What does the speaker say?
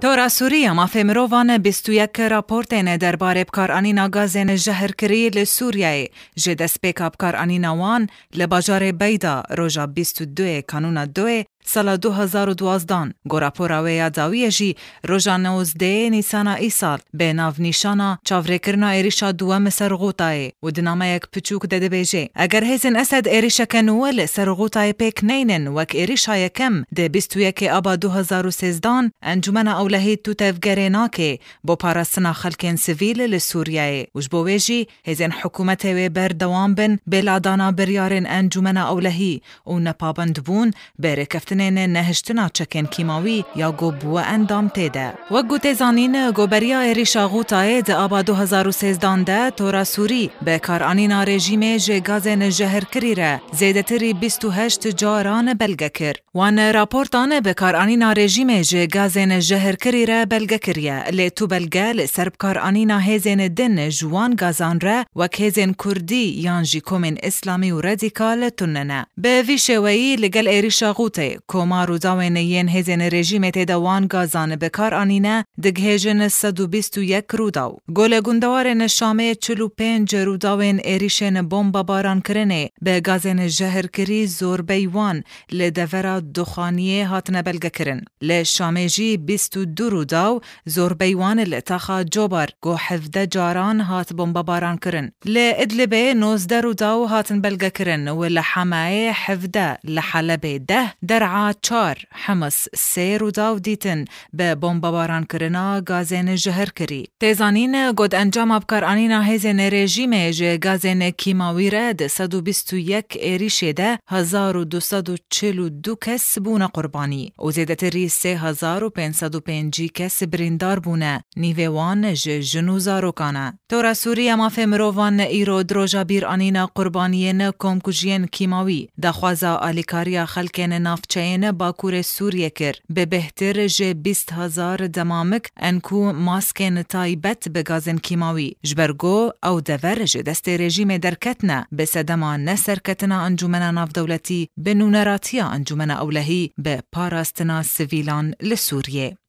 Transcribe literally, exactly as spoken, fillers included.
Tora Sûrî ya Mafê Mirovan bîst û yek raportên derbarê bikaranîna gazên jehirkirî li Sûriyeyê, ji destpêka bikaranîna wan li bajarê Beyda roja bîst û duyê Kanûna duyê sala du hezar û duwazdan, ku rapora wê ya dawiyê jî roja nozdehê Nîsana îsal bi navnîşana çavrêkirina êrîşa duwem ser Xûtayê û di nameyek piçûk de dibêje, eger hêzên Esed êrîşeke nû li ser Xûtayê pêk neynin wek êrîşa yekem di bîst û yekê Aba du hezar û sêzdan, Encûmena Ewlehî tu tevgerê nake bo parastina xelkên sivîl li Sûriyeyê û ji bo wê jî hêzên hikûmetê wê berdewam bin bi ladana biryarên Encûmena Ewlehî û nepabendbûn bi rêkeftinên nehiştina çekên kîmawî ya ku bi we endam tê de. Wek ku tê zanîn, ku beriya êrîşa Xûtayê di aba du hezar û sêzdan de tora Sûrî bi karanîna rejîmê ji gazên jehirkirî re zêdetirî bîst û heşt caran belge kir. Wan raportan bi karanîna rejîmê ji gazên jehirkirî re belge kiriye, lê tu belge li ser bikaranîna hêzên din ji wan gazan re wek hêzên kurdî yan jî komên îslamî û radîkal tune ne. Bi vî şêweyî li gel êrîşa Xûtê, koma rûdawên yên hêzên rejîmê tê de wan gazan bi kar anîne, digihêjin sed û bîst û yek rûdaw. Ku li gundewarên Şamê çil û pênc rûdawên êrîşên bombebarankirinê bi gazên jehirkirî zorbey wan li devera Duxaniyê hatine belgekirin. Li Şamê jî bîst û du rûdaw, zorbey wan li taxa Cobar ku hevdeh caran hat bombebarankirin. Li Idlibê nozdeh rûdaw hatin belgekirin û li Hemayê hevdeh, li Helebê deh, Der'a çar, Hims sê rûdaw dîtin bi bombebaran kirina gazên jihirkirî. Tê zanîn, ku di encama bikaranîna hêzên rejîmê ji gazên kîmawî re di sed û bîst û yek êrîşê de hezar û du sed û çil û du kes bûne qurbanî û zêdetirî sê hezar û pênc sed û pêncî kes birîndar bûne, nîvê wan ji jin û zarokan e. Tora Sûrî ya Mafê Mirovan îro di roja bîranîna qurbaniyên komkujiyên kîmawî, daxwaza alîkariya xelkên navçeyên Bakurê Sûriyê kir, bi bêhtir ji bîst hezar demamik, enku maskên taybet bi gazên kîmawî, ji ber ku ew dever ji destê rejîmê derketine, bi sedema neserketina Encûmena Navdewletî, bi nûneratiya Encûmena Ewlehî bi parastina sivîlan li Sûriyê.